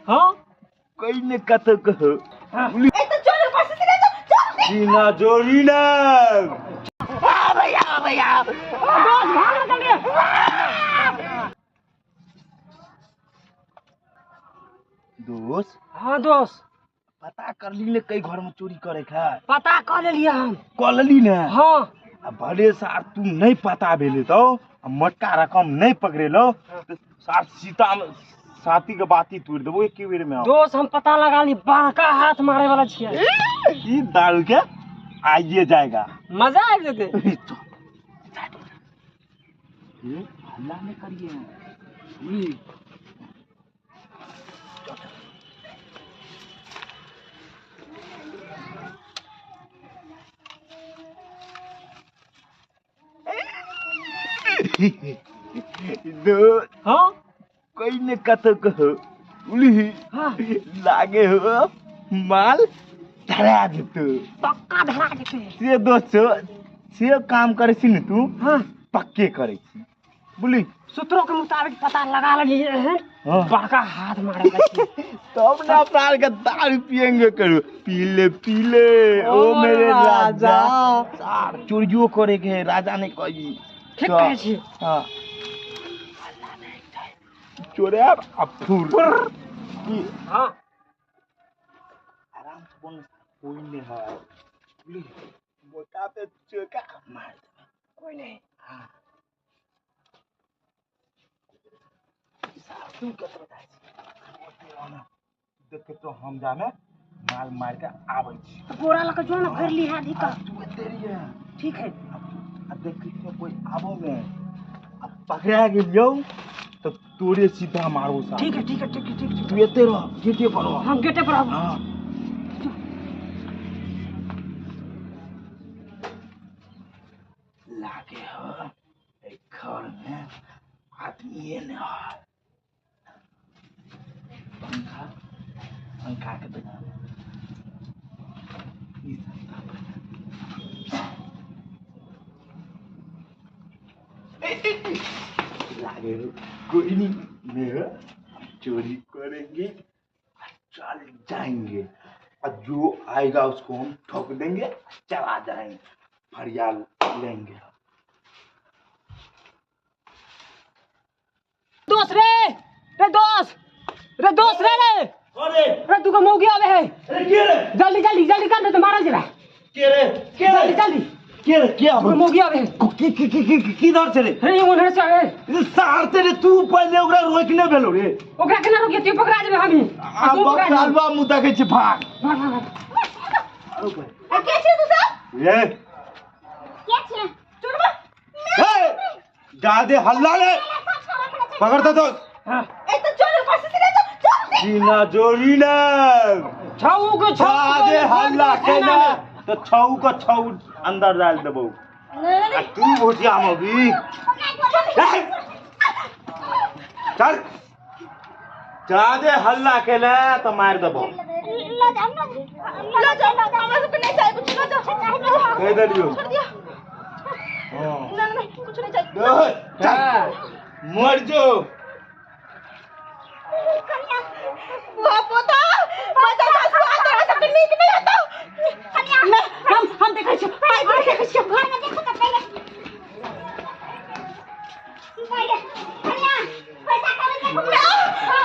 हाँ कोई ने कतो कहो। ए तो चोर पास से ले चल। जीना जोरी ना। आ भैया भैया दोस्त भाग जल्दी। दोस्त हाँ दोस्त पता कर ली ने कई घर में चोरी करे खा। पता कर लेलिए हम। कर लेली ने? हाँ। आ भले सार तू नहीं पता भेले तो आ मोटका रकम नहीं पकड़ेलो तो सार सीता साथी के बाती तोड़ देबो एक बेर में। दोस्त हम पता लगा ली बड़का हाथ मारे वाला छियै। ई दारू के आइए जाएगा मजा आबि जेतै। हल्ला नहीं करिए। हाँ कोई ने कतो कहो उली हाँ लागे हो माल धरा जेतौ पक्का धरा जेतै। से दोस्त से काम करे छी ने तू। हाँ पक्के करे छी बुझली। सूत्रों के मुताबिक पता लगा लेलिए हन। हाँ। बड़का हाथ मारे वाला छियै। तब ना अपना के दारू पियेंगे करू पीले पीले ओ मेरे राजा। सार चोरियो करे के है राजा ने कही। ठीक कहै छी। हाँ चोरे अब फुर। हाँ आराम से बोल कोई नहीं है बुझली। बोका पे चोका मार देबै कोई नहीं। हाँ तू कतरो जाइ छी देख तो हम जामे माल मार के आबै छी। तो बोरा लके जो ना भर ली है अधिक। तू एते रहिए। ठीक है। आ देख तो कोई आबो में आ पकड़ा गेलियौ तो तोरे सीधा मारो सा। ठीक है ठीक है ठीक है ठीक है। तू एते रह गेटे पर रह। हम गेटे पर रहब। हाँ लागे हो एक घर में आदमी ने है। पंखा पंखा के बिना लागे कोई नहीं मेरा चोरी करेंगे चल जाएंगे और जो आएगा उसको हम ठोक देंगे चला जाएंगे फरियाद लेंगे। दोस्त रे रे दोस्त रे दोस्त रे रे अरे रे तू का मौगी आवे है। अरे के रे जल्दी जल्दी जल्दी कर तो मारल जरा। के रे के रे जल्दी जल्दी के रे के तू मौगी आवे है। की की की की किधर से रे? अरे उन्हें से आवे सार से रे तू पहले ओकरा रोकने भेलो रे। ओकरा केना रोकिए तू पकड़ा जेबे हम ही। आ सालवा मुंह देखै छी भाग भाग भाग। के छी तू सब? ए के छी चोरबा? ए जादे हल्ला ले पकड़ दे दोस्त। हां ए तो चोर पास से ले चल। जीना जोरी ना छऊ के छऊ जादे हल्ला केना तो छऊ को छऊ अंदर डाल देबौ। आ तू भोटिया मगी चल जादे हल्ला केला तो मार देबौ। ल जा ल जा हमरा सब के नहीं चाहिए कुछ। ल जा कह देलियो छोड़ दिया। हां ना ना कुछ नहीं चाहिए। चल मर जो कन्या बाप पोता मजा सासु आ तोरा सब के नीक नहीं होतो। कन्या हम देखै छी पाइ पर देखै छी घर में देखो त पहिले पहिले कन्या पैसा करे देखो ना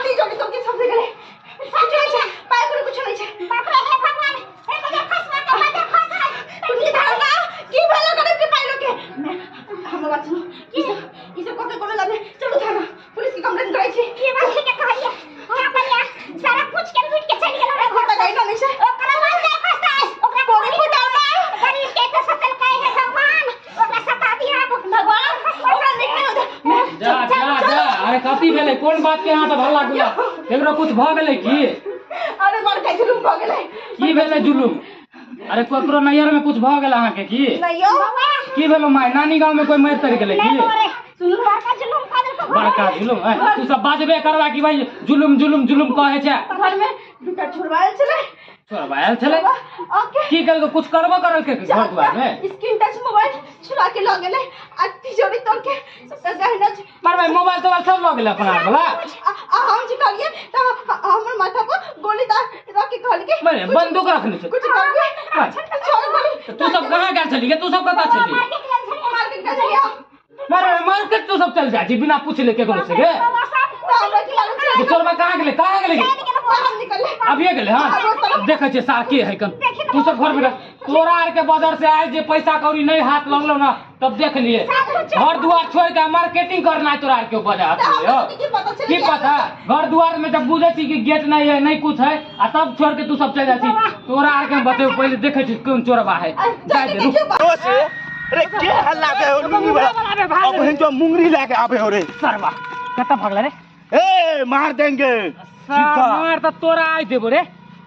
तिजोरी तो के सब गेले कुछ नहीं छै पाइ पर कुछ नहीं छै। बाप रे हे भगवान हे मजा फसवा के मजा फसा तुमके धारणा की भेलो करे के पाइ लोके हम बात सुनो ई सब को के कोनो लाभ नहीं। चलो थाना पुलिस की कंप्लेन करै छी। की बात ठीक कहलिए हां कन्या सारा कुछ के लूट के चल गेलो रे घर लगाई ना नहीं से ओकरा मार दे फसता है ओकरा गोली फुटावना गरीब के तो सतल कहे है भगवान ओकरा सता दिया भगवान ओकरा निक नहीं होता। जा जा जा अरे कथी भेलै कोन बात के अहाँ सब हल्ला गुल्ला केकरो कुछ भ गेलै की? अरे मार के जुलुम भ गेलै। की भेलै जुलुम? अरे केकरो नैहर में कुछ भ गेल अहाँ के की? नहीं यो की भेलो my नानी गांव में कोई मर तर गेलै की? सुनू बड़का जुलुम क देलको बड़का जुलुम। तू सब बाजबे करबा की भाई जुलुम जुलुम जुलुम कहै छै। घर में दुटा छोड़वायल छलै छोड़वायल छलै ओके की करलको कुछ करबो करल के घर द्वार में? स्क्रीन टच मोबाइल छुड़ा के ल गेलै आ तिजोरी तोड़ के सबटा गहना मार भाई मोबाइल तोबाइल सब ल गेलै अपना वाला। छलिए त हमर माथा पर गोली दा रख के कहल के मारे बंदूक रखने छै कुछ करबे छोड़ गोली। तू सब कहां गेल छली? तू सब कतऽ छली? मार्केट गेल छलिए। मारे मार्केट तू सब चल जाइ छी बिना पूछले केकरो से गे? चोरबा कहाँ गेलै? कहाँ गेलै? अभिये गेलै। हाँ देखै छियै सार के है कन। तू सब घर में रह। तोरा आर के बदर से आए जे पैसा कौड़ी नहीं हाथ लगलो ना तब देख लिए घर दुआर छोड़ के मार्केटिंग करना है तोरा आर के बाजार। की पता घर दुआर में जब बुझे छी कि गेट नहीं है नहीं कुछ है आ तब छोड़ के तू सब चल जाइ छी। तोरा आर के बतेब पहले देखै छी कोन चोरबा है। जाय दे रुक। अरे के हल्ला के हो मुंगरी वाला? अब हिन जो मुंगरी लेके आबे हो रे सरवा। कत भागला रे? ए मार देंगे सीधा। मार त तोरा आइ देबो रे।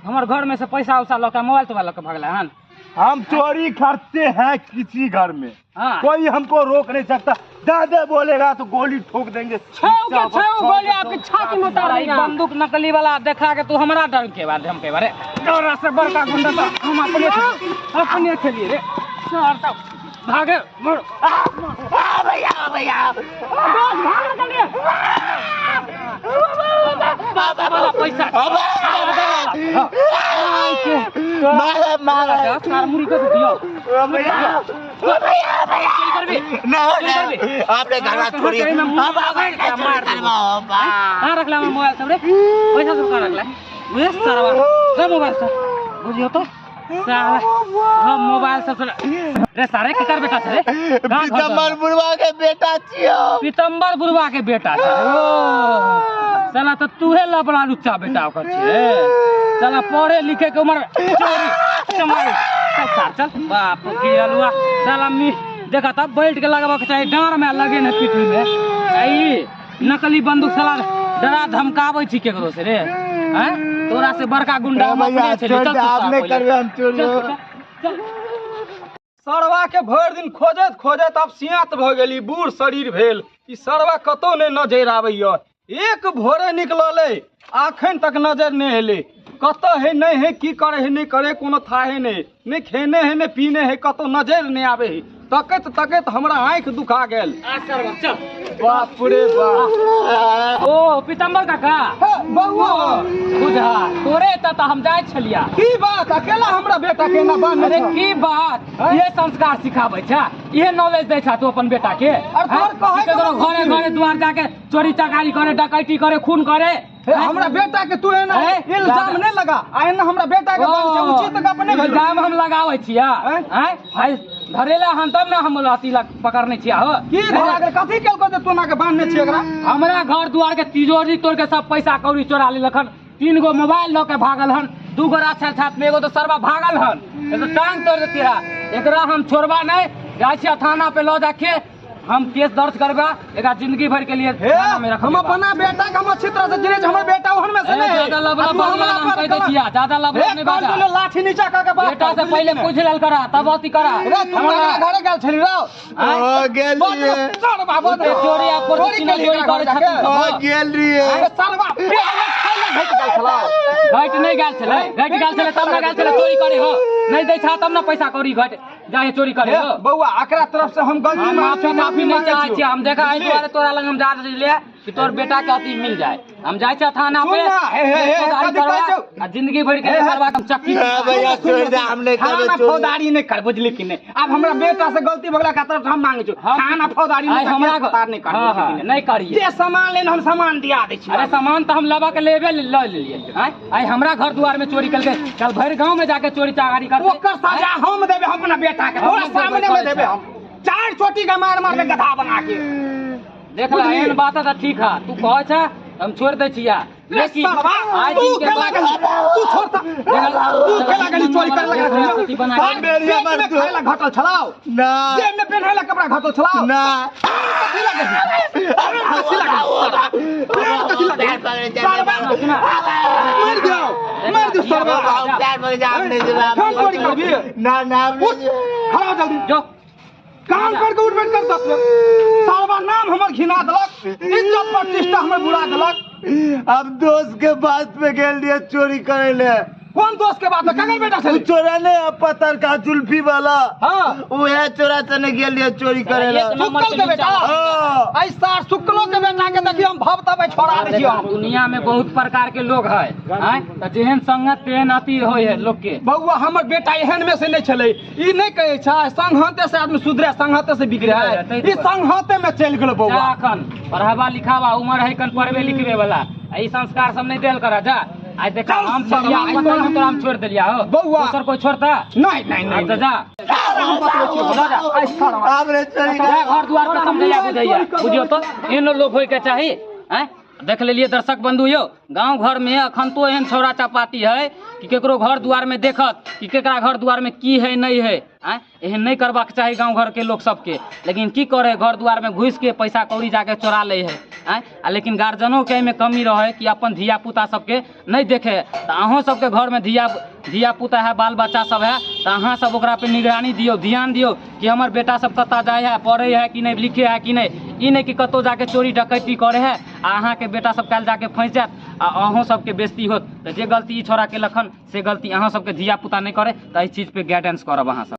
हमर घर में से पैसा उसा लके मोबाइल तोबाइल लके भागला हन। हम चोरी करते हैं किसी घर में। हाँ। कोई हमको रोक नहीं सकता। दादा बोलेगा तो गोली ठोक देंगे। छौ के छौ गोली आपके छाती में उतार देंगे। बंदूक नकली वाला देखा के तू हमरा डर के बाद हम के बारे तोरा से बड़का गुंडा तो हम अपने अपने खेलिए रे सर। तब भागे मुड़। आ भैया भैया दोस्त भाग निकल रे। बाबा वाला पैसा मारे मारे सार मुड़ी के दियो। भैया भैया भैया ना आपने घर छोड़ी। अब मार कहां रखला मोबाइल सब रे? पैसा सब कहां रखला? बुझे सारा सब मोबाइल सब बुझियो तो साला हम मोबाइल सब रे सारे केकर बेटा छै रे? पीताम्बर बुढ़वा के बेटा छियो। पीताम्बर बुढ़वा के बेटा छै। ओ साला त तूहे लबड़ा लुच्चा बेटा ओकर छै। साला पढ़े लिखे के उम्र चोरी चमारी। चल सार चल बाप के अलुआ साला मी देखा तब बैठ के लगाबा के चाही डांर में लगे ने पीठी में। ई नकली बंदूक साला डरा धमकाबै छी केकरो से रे। हैं तोरा से बड़का गुंडा हम अपने छली। चल आपने करबे हम चोरी। चल सरवा के भरि दिन खोजैत खोजैत आब सियात भऽ गेली, बूढ़ शरीर भेल। ई सरवा कतौ नहि नजरि आबैया। एक भोरे निकललै अखन तक नजर नहि एलै। कतऽ है नहि है, की करे है नहि करे, कोनो थाहे नहि, नहि खेने है नहि पीने है, कतौ नजरि नहि आबै है। तकैत तकैत हमरा आँखि दुखा गेल। चल बाप रे बाप। ओ पीताम्बर काका बउआ बुझा तोरे त हम जाइ छलिया। की बात अकेला हमरा बेटा के ना बान्ह? अरे की बात, ये संस्कार सिखाबै छ, ये नॉलेज दै छ तू अपन बेटा के। और तोर कहै केकरो घरे घरे द्वार जाके चोरी चकारी करे, डकैती करे, खून करे। हमरा बेटा के तू एना इल्जाम नहीं लगा। आ एना हमरा बेटा के बान्ह छै, उचित गप नहि भेल। इल्जाम हम लगाबै छिया। आँय भाई धरेला हम तब ना हम अथी लग पकड़ने छिया हो। की धरा गेल? कथी केलको जे तू ना के बान्हने छियै एकरा? हमरा घर दुआर के तिजोरी तोड़ के सब पैसा कौड़ी चोरा लेलक हन। 3 गो मोबाइल लऽ के भागल हन, 2 गो राछल छात में, एगो तो सरवा भागल हन। तो टांग तोड़ देती रहा। एकरा हम छोड़बा नहीं, जाइ छियै थाना पे लऽ जाके हम केस दर्ज करबा। एकरा जिंदगी भर के लिए थाना में रखबा। हम अपना बेटा के हम अच्छी तरह से चिन्है छी, हमर बेटा ओहन में से नहीं है। ज्यादा लबड़ा बदला हम कह दै छिया, ज्यादा लबड़ा नहीं बाजा। लाठी नीचा क के बात बेटा से पहले पूछ लेल करा तब अथी करा। रे तू हमरा घरे गेल छली रो? ओ गेल रे सरवा चोरी आ चोरी चोरी करे छथिन। ओ गेल रे सरवा घट गेल छला। घट नहीं गेल छलै, घट गेल छलै तब ना गेल छलै चोरी करे हो। नहीं दै छा तब ना पैसा कौड़ी घट जाए चोरी करे हो। बउआ एकरा तरफ से हम गलती माफी माफी नहीं चाहै छी। हम देखा एहि दुआरे तोरा लग हम जा रहलियै कि तोर बेटा के अथी मिल जाए। हम जाइ छियै थाना पे आ जिंदगी भर के सरवा हम चक्की। भैया छोड़ दे, हम नहीं करबे थाना फौजदारी नहीं कर, बुझली कि नहीं? अब हमरा बेटा से गलती भगला के तरफ से हम मांगे छु थाना फौजदारी नहीं हमरा नहीं कर, नहीं करिए। जे सामान लेन हम सामान दिया दै छी। अरे सामान त हम लबा के लेबे ल लेलियै। आइ हमरा घर दुआर में चोरी कलकै, कल भरि गांव में जाके चोरी चकारी करतै। ओकर सजा हम देबे हम अपना बेटा के, तोरा सामने में देबे हम। 4 चोटी के मार मार के गधा बना के। देख ला एहन बात त ठीक है, तू कहै छ हम छोड़ दै छिया, लेकिन आज तू केला गेली, तू छोड़ता, तू केला गेली चोरी करे लगा पेट में खाए ला घटल छलाओ ना, जेब में पेन्हे ला कपड़ा घटल छलाओ ना। कथी लगे? कथी लगे? कथी लगे? सरवा मर जाओ, मर जाओ सरवा। हम चोरी करबी ना ना, खड़ा हो जल्दी जो काम करके उठ बैठ कर 10 बेर। सालबा नाम हमर घिना देलक, इज्जत प्रतिष्ठा हमर बुरा देलक। अब दोस्त के बात पे गेल रहिए चोरी करे ले। कोन दोस्त के बात है? ककर बेटा उ छलै? चोरा ने पतर का जुल्फी वाला। हाँ। उहे चोरा तने गेल रहिए चोरी करे ला। एक नंबर सुक्कल के बेटा। हाँ। ऐ सार सुक्कलो के बेटा के देखियो, हम भवतबै छोड़ा दै छियो हम। दुनिया में बहुत प्रकार के लोग है, आँय? तऽ जेहन संगत तेहन अथी होइ है लोग के। बौआ, हमर बेटा एहन में से नहीं छलै। ई नहीं कहै छै संगहते से आदमी सुधरे, संगहते से बिगड़े है। ई संगहते में चलि गेलो जा। बौआ। अखन पढ़ावा लिखावा उमर है कन पढ़बे लिखबे वाला, आ ई संस्कार सब नहीं देल कर। जा, आइ देखा चल हम सरवा, छलिया आइ पता तोरा नहीं तोरा हम छोड़ देलिया हो। बौआ। दोसर कोई छोड़ता? नहीं नहीं आब नहीं। तऽ जा। हम बतबै छियौ। जा। ऐ सरवा। आब रे चोरी जा, घर द्वार पर समझैया बुझैया, बुझियौ तऽ एहनो लोग होइके चाही। आँय, देख लेलियै दर्शक बंधु यौ, गाँव घर में अखन तो एहन छौड़ा चपाती है कि केकरो घर द्वार में देखत कि केकरा घर द्वार में की है नहीं है। आँय, एहन नहीं करबाक चाही गाँव घर के लोग सबके, लेकिन की करे, घर द्वार में घुसि के पैसा कौड़ी जाके चोरा लै है। आँय, आ लेकिन गार्जियनोके एहिमे कमी रहै कि अपन धिया पुता सबके नहीं देखे। तऽ अहूँ सबके घरमे धिया धिया पुता है, बाल बच्चा सब है, तऽ अहाँ सब ओकरा पे निगरानी दियौ, ध्यान दियौ कि हमर बेटा सब कतऽ जाइ है, पढ़ै है कि नहि, लिखे है कि नहि। ई नहि कि कतहु जाके चोरी डकैती करे है आ अहाँके बेटा सब काल्हि जाके फँसि जायत आ अहूँ सबके बेइज्जती होत। तऽ जे गलती ई छोड़ा केलक हन से गलती अहाँ सबके धिया पुता नहि करे, तऽ एहि चीज पे गाइडेंस करब अहाँ सब।